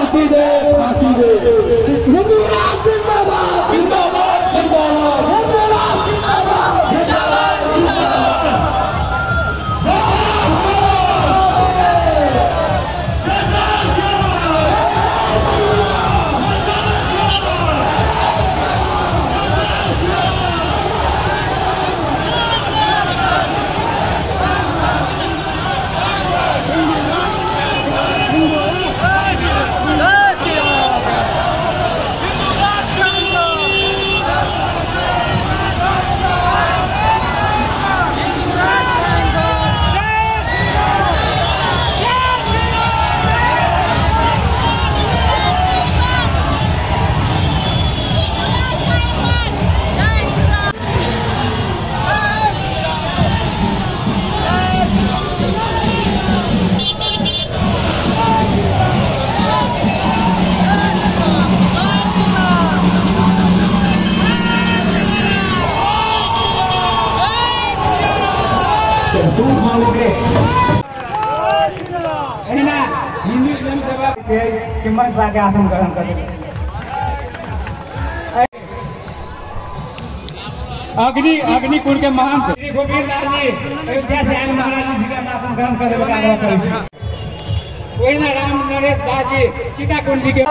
फांसी दे हिंदू राज जिंदाबाद जिंदाबाद जिंदाबाद हिंदू राज जिंदाबाद जिंदाबाद जिंदाबाद हिंदू स्वयं सेवक किम्मत के आसन ग्रहण करें। अग्निकुंड के महंत श्री गोविंददास जी अयोध्या से आए महाराज जी के आसन ग्रहण करे वही ना राम नरेश दास जी सीताकुंड जी के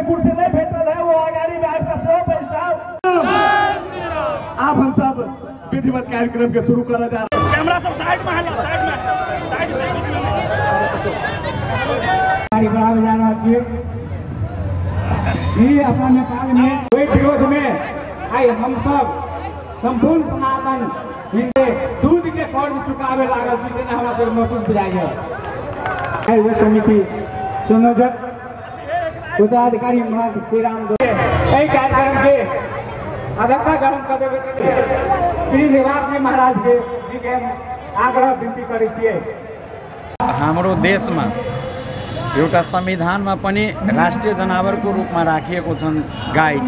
कुर्सी नहीं भेटल है वो अगाडि बैठ कर सो पैसा आप हम सब विधिवत कार्यक्रम के शुरू करा जा रहे हैं। कैमरा सब साइड में है, साइड में जाना चाहिए। ये अपना नेपाल में कोई विरोध में आई हम सब संपूर्ण सनातन हिंदू दूध के कर्ज चुकावे लागल चीज हमारा सब महसूस बुझाइए। समिति संयोजक पदाधिकारी महंत श्री राम कार्यक्रम के अध्यक्षता ग्रहण कर श्री निवास महाराज के आग्रह विनती करे छियै। हाम्रो देशमा एउटा संविधानमा पनि राष्ट्रिय जनावरको रूपमा राखिएको छन् गाई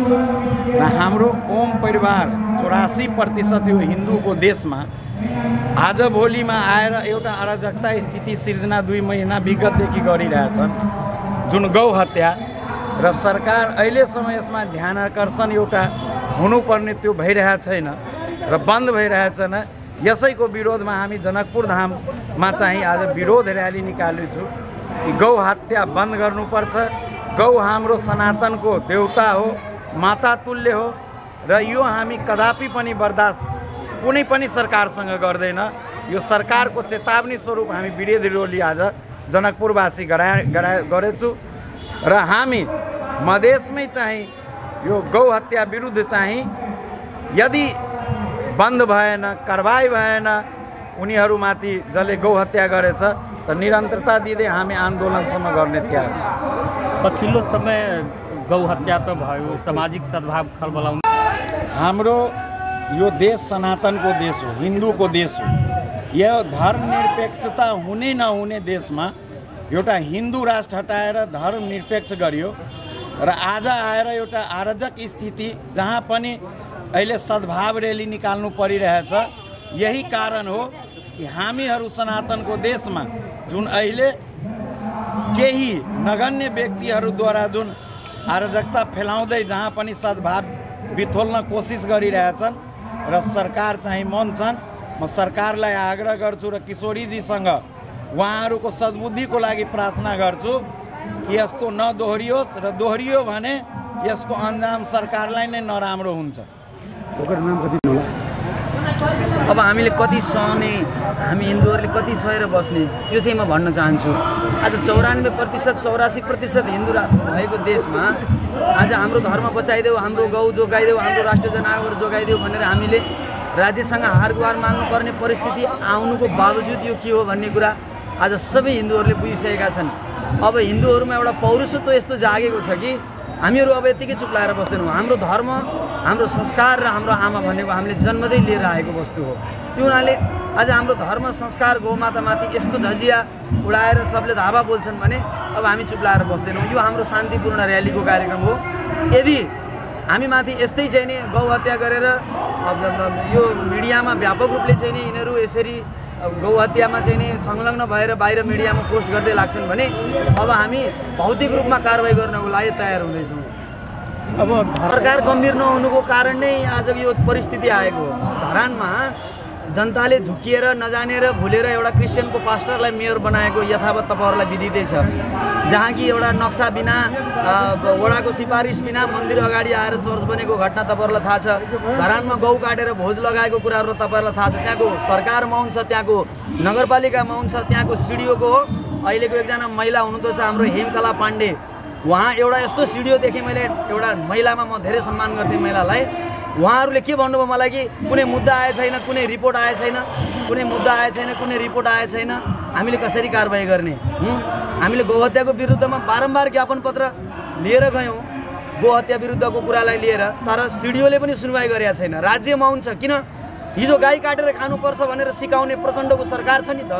र हाम्रो ओम परिवार 84% यो हिन्दूको देशमा आज भोलिमा आएर एउटा अराजकता स्थिति सिर्जना 2 महिना विगतदेखि गरिरहेछन् जुन गौ हत्या र सरकार अहिलेसम्म यसमा ध्यान आकर्षण एउटा हुनुपर्ने त्यो भइरहेको छैन र बन्द भइरहेको छैन। यसैको विरोधमा हामी जनकपुर धाममा चाहिँ आज विरोध र्याली निकालेछु कि गौ हत्या बन्द गर्नुपर्छ। गौ हाम्रो सनातनको देवता हो, माता तुल्य हो र यो हामी कदापि पनि बर्दाश्त कुनै पनि सरकारसँग गर्दैन। यो सरकारको चेतावनी स्वरूप हामी विरोधी आज जनकपुरवासी गरेछु र हामी मधेसमै चाहिँ यो गौ हत्या विरुद्ध चाहिँ यदि बन्द भएन, कारबाही भएन, उनीहरूमाथि जसले गौ हत्या गरेछ त निरन्तरता दिँदै हामी आन्दोलनसम्म गर्ने तयार छौँ। पछिल्लो समय गौ हत्या त भयो, सामाजिक सद्भाव खलबलाउने। हाम्रो यो देश सनातनको देश हो, हिन्दूको देश हो। यो धर्मनिरपेक्षता हुने नहुने देशमा एउटा हिन्दू राष्ट्र हटाएर धर्मनिरपेक्ष गरियो र आज आएर एउटा अराजक स्थिति जहाँ पनि अहिले सद्भाव रैली निकाल्नु परिरहेछ। यही कारण हो कि हामीहरू सनातनको देशमा जुन अहिले केही नगण्य व्यक्तिहरूद्वारा जुन अराजकता फैलाउँदै जहाँ पनि सद्भाव बिथोल्न कोसिस गरिरहेछन् र सरकार चाहिँ मौन छन्। म सरकारलाई आग्रह गर्छु र किशोरीजीसँग उहाँहरूको सद्बुद्धिको लागि प्रार्थना गर्छु कि यस्तो नदोहोरियोस् र दोहोरियो भने यसको अन्जाम सरकारलाई नै नराम्रो हुन्छ। अब हामीले कति सहने, हामी हिन्दूहरूले कति सहेर बस्ने, त्यो चाहिँ म भन्न चाहन्छु। आज 94% 84% हिन्दू भएको देशमा आज हाम्रो धर्म बचाइदेऊ, हाम्रो गौ जोगाइदेऊ, हाम्रो राष्ट्रिय जनावर जोगाइदेऊ भनेर हामीले राज्यसँग हारगुहार माग्नुपर्ने परिस्थिति आउनुको बावजुद यो के हो भन्ने कुरा आज सबै हिन्दूहरूले बुझिसकेका छन्। अब हिन्दूहरूमा एउटा पौरुषत्व यस्तो जागेको छ कि हामीहरू अब यतिकै चुप लाएर बस्दैनौँ। हाम्रो धर्म, हाम्रो संस्कार र हाम्रो आमा भनेको हामीले जन्मदै लिएर आएको वस्तु हो। त्यो हुनाले आज हाम्रो धर्म संस्कार गौमातामाथि यस्तो धजिया उडाएर सबले धावा बोल्छन् भने अब हामी चुप लाएर बस्दैनौँ। यो हाम्रो शान्तिपूर्ण र्यालीको कार्यक्रम हो। यदि हामीमाथि यस्तै चाहिँ नि गौ हत्या गरेर यो मिडियामा व्यापक रूपले चाहिँ नि यिनीहरू यसरी गौ हत्यामा चाहिँ नि संलग्न भएर बाहिर मिडियामा पोस्ट गर्दै लाग्छन् भने अब हामी भौतिक रूपमा कारबाही गर्नको लागि तयार हुँदैछौँ। अब सरकार गम्भीर नहुनुको कारण नै आज यो परिस्थिति आएको हो। धरानमा जनताले झुकिएर नजानेर भुलेर एउटा क्रिस्चियनको पास्टरलाई मेयर बनाएको यथावत तपाईँहरूलाई विदितै छ। जहाँ कि एउटा नक्सा बिना, वडाको सिफारिस बिना मन्दिर अगाडि आएर चर्च बनेको घटना तपाईँहरूलाई थाहा छ। धरानमा गौ काटेर भोज लगाएको कुराहरू तपाईँहरूलाई थाहा छ। त्यहाँको सरकार मौन छ, त्यहाँको नगरपालिका मौन छ, त्यहाँको सिडिओको हो अहिलेको एकजना महिला हुनुहुँदो छ हाम्रो हेमकला पाण्डे। उहाँ एउटा यस्तो सिडिओ देखेँ मैले, एउटा महिलामा म धेरै सम्मान गर्थेँ महिलालाई। उहाँहरूले के भन्नुभयो मलाई कि कुनै मुद्दा आए छैन, कुनै रिपोर्ट आए छैन, कुनै मुद्दा आए छैन, कुनै रिपोर्ट आए छैन, हामीले कसरी कारबाही गर्ने। हामीले गौहत्याको विरुद्धमा बारम्बार ज्ञापन पत्र लिएर गयौँ गौ हत्या विरुद्धको कुरालाई लिएर, तर सिडिओले पनि सुनवाई गरेका छैन। राज्य मौन छ। किन? हिजो गाई काटेर खानुपर्छ भनेर सिकाउने प्रचण्डको सरकार छ नि त,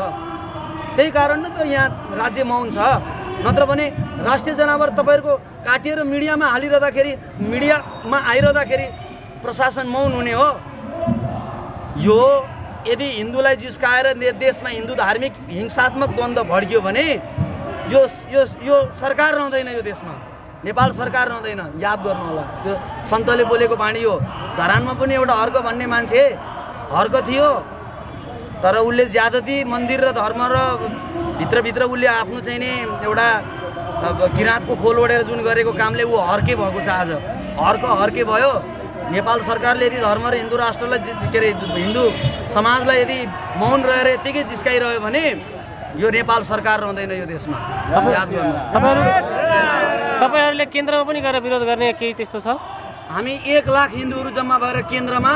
त्यही कारण न त यहाँ राज्य मौन छ। नत्र भने राष्ट्रिय जनावर तपाईँहरूको काटिएर मिडियामा हालिरहँदाखेरि, मिडियामा आइरहँदाखेरि प्रशासन मौन हुने हो? यो यदि हिन्दूलाई जिस्काएर देशमा हिन्दू धार्मिक हिंसात्मक द्वन्द्व भड्कियो भने यो सरकार रहँदैन, यो देशमा नेपाल सरकार रहँदैन। याद गर्नु होला, त्यो सन्तले बोलेको बाणी हो। धरानमा पनि एउटा हर्क भन्ने मान्छे हर्क थियो, तर उसले ज्यादती मन्दिर र धर्म र भित्रभित्र उसले आफ्नो चाहिँ नि एउटा किराँतको खोल ओढेर जुन गरेको कामले ऊ हर्के भएको छ। आज हर्के भयो। नेपाल सरकारले यदि धर्म र हिन्दू राष्ट्रलाई के अरे हिन्दू समाजलाई यदि मौन रहेर यतिकै जिस्काइरह्यो भने यो नेपाल सरकार रहँदैन यो देशमा। याद गर्नु। तपाईहरुले केन्द्रमा पनि गएर विरोध गर्ने केही त्यस्तो छ? हामी 1 लाख हिन्दूहरू जम्मा भएर केन्द्रमा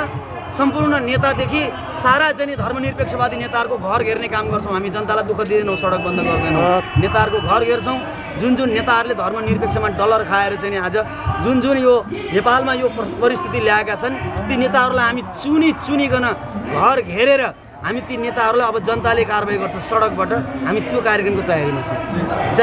सम्पूर्ण नेतादेखि सारा चाहिँ धर्मनिरपेक्षवादी नेताहरूको घर घेर्ने काम गर्छौँ। हामी जनतालाई दुःख दिँदैनौँ, सडक बन्द गर्दैनौँ, नेताहरूको घर घेर्छौँ। जुन नेताहरूले धर्मनिरपेक्षमा डलर खाएर चाहिँ आज जुन यो नेपालमा यो परिस्थिति ल्याएका छन् ती नेताहरूलाई हामी चुनिकन घर घेरेर हामी ती नेताहरूलाई अब जनताले कारबाही गर्छ सडकबाट। हामी त्यो कार्यक्रमको तयारीमा छौँ।